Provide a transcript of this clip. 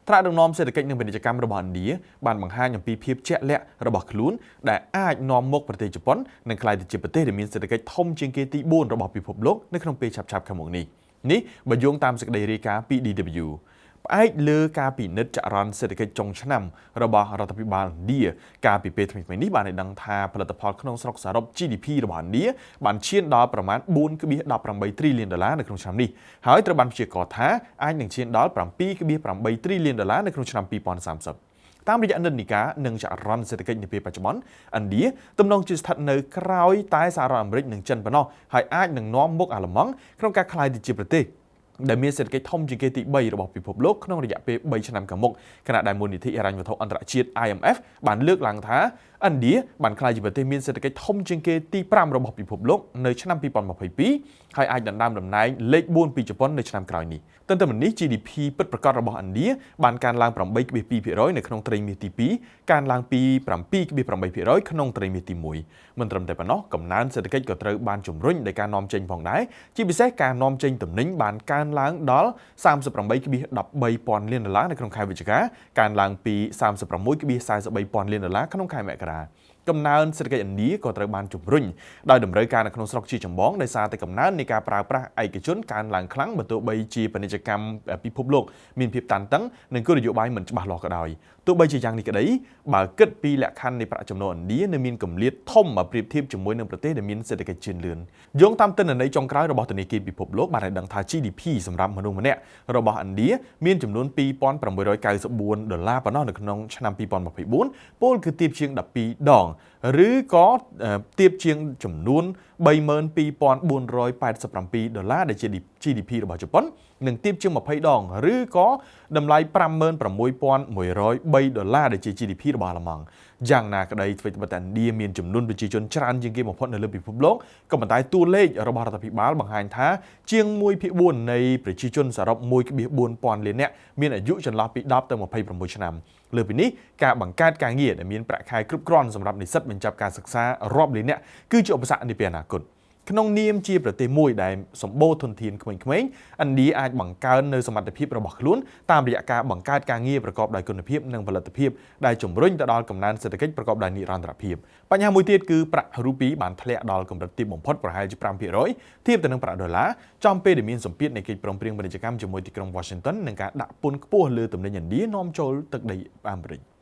ថ្នាក់ដឹកនាំសេដ្ឋកិច្ចនិងពាណិជ្ជកម្មរបស់ឥណ្ឌាបានបង្ហាញអំពីភាពជាក់លាក់របស់ខ្លួនដែលអាចនាំមុខប្រទេសជប៉ុននិងក្លាយទៅជាប្រទេសដែលមានសេដ្ឋកិច្ចធំជាងគេទី4របស់ពិភពលោកនៅក្នុងពេលឆាប់ៗខាងមុខនេះនេះបើយោងតាមសេចក្តីរាយការណ៍ពី DW ផ្អែកលើការពិនិត្យចរន្តសេដ្ឋកិច្ចចុងឆ្នាំរបស់រដ្ឋាភិបាលឥណ្ឌាកាលពីពេលថ្មីៗនេះបានឲ្យដឹងថាផលិតផលក្នុងស្រុកសរុប GDP របស់ឥណ្ឌាបានឈានដល់ប្រមាណ4.18 trillion ដុល្លារនៅក្នុងឆ្នាំនេះហើយត្រូវបានព្យាករណ៍ថាអាចនឹងឈានដល់7.8 trillion ដុល្លារនៅក្នុងឆ្នាំ2030តាមរយៈនិន្នាការនិងចរន្តសេដ្ឋកិច្ចនាពេលបច្ចុប្បន្នឥណ្ឌាទំនងជាស្ថិតនៅក្រោយតែសហរដ្ឋអាមេរិកនិងចិនប៉ុណ្ណោះហើយអាចនឹងនាំមុខអាល្លឺម៉ង់ក្នុងការក្លាយទៅជាប្រទេសដែលមានសេដ្ឋកិច្ចធំជាងគេទី3របស់ពិភពលោកក្នុងរយៈពេល3ឆ្នាំខាងមុខខណៈដែលមូលនិធិហិរញ្ញវត្ថុអន្តរជាតិ IMF បានលើកឡើងថាឥណ្ឌាបានក្លាយជាប្រទេសមានសេដ្ឋកិច្ចធំជាងគេទី5របស់ពិភពលោកនៅឆ្នាំ2022ហើយអាចដណ្ដើមតំណែងលេខ4ពីជប៉ុននៅឆ្នាំក្រោយនេះទន្ទឹមនឹងនេះ GDP ពិតប្រាកដរបស់ឥណ្ឌាបានកើនឡើង8.2%នៅក្នុងត្រីមាសទី2កើនឡើងពី7.8%ក្នុងត្រីមាសទី1មិនត្រឹមតែប៉ុណ្ណោះកំណើនសេដ្ឋកិច្ចក៏ត្រូវបានជំរុញដោយការនាំចេញផងដែរជាពិសេសការនាំចេញទំនិញបានកើនឡើងដល់38.13ពាន់លានដុល្លារនៅក្នុងខែវិច្ឆិកាកើនឡើងពី36.43ពាន់លានដុល្លារក្នុងខែមករាកំណើនសេដ្ឋកិច្ចឥណ្ឌាក៏ត្រូវបានជំរុញដោយតម្រូវការនៅក្នុងស្រុកជាចម្បងដោយសារតែកំណើននៃការប្រើប្រាស់ឯកជនកើនឡើងខ្លាំងបើទោះបីជាពាណិជ្ជកម្មពិភពលោកមានភាពតានតឹងនិងគោលនយោបាយមិនច្បាស់លាស់ក៏ដោយទោះបីជាយ៉ាងនេះក្តីបើគិតពីលក្ខខណ្ឌនៃប្រាក់ចំណូលឥណ្ឌានៅមានគម្លាតធំបើប្រៀបធៀបជាមួយនឹងប្រទេសដែលមានសេដ្ឋកិច្ចជឿនលឿនយោងតាមទិន្នន័យចុងក្រោយរបស់ធនាគារពិភពលោកបានឲ្យដឹងថា GDP សម្រាប់មនុស្សម្នាក់របស់ឥណ្ឌាមានចំនួន2694ដុល្លារប៉ុណ្ណោះនៅក្នុងឆ្នាំ2024ពោលគឺទាបជាង12ដងឬក៏ទាបជាងចំនួន32487ដុល្លារដែលជា GDP របស់ជប៉ុននិងទាបជាង20ដងឬក៏តម្លៃ56103ដុល្លារដែលជា GDP របស់អាល្លឺម៉ង់យ៉ាងណាក្តីថ្វីត្បិតតែឥណ្ឌាមានចំនួនប្រជាជនច្រើនជាងគេបំផុតនៅលើពិភពលោកក៏ប៉ុន្តែតួលេខរបស់រដ្ឋាភិបាលបង្ហាញថាជាង1ភាគ4នៃប្រជាជនសរុប1.4ពាន់លាននាក់មានអាយុចន្លោះពី10ទៅ26ឆ្នាំលើពីនេះការបង្កើតការងារដែលមានប្រាក់ខែគ្រប់គ្រាន់សម្រាប់និស្សិតបញ្ចប់ការសិក្សារាប់លាននាក់គឺជាឧបសគ្គនាពេលអនាគតក្នុងនាមជាប្រទេសមួយដែលសម្បូរធនធានក្មេងៗឥណ្ឌាអាចបង្កើននៅសមត្ថភាពរបស់ខ្លួនតាមរយៈការបង្កើតការងារប្រកបដោយគុណភាពនិងផលិតភាពដែលជំរុញទៅដល់កំណើនសេដ្ឋកិច្ចប្រកបដោយនិរន្តរភាពបញ្ហាមួយទៀតគឺប្រាក់រូពីបានធ្លាក់ដល់កម្រិតទាបបំផុតប្រហែលជា5%ធៀបទៅនឹងប្រាក់ដុល្លារចំពេលដែលមានសម្ពាធនៃកិច្ចព្រមព្រៀងពាណិជ្ជកម្មជាមួយទីក្រុង Washington និងការដាក់ពន្ធខ្ពស់លើទំនិញឥណ្ឌានាំចូលទឹកដីអាមេរិក។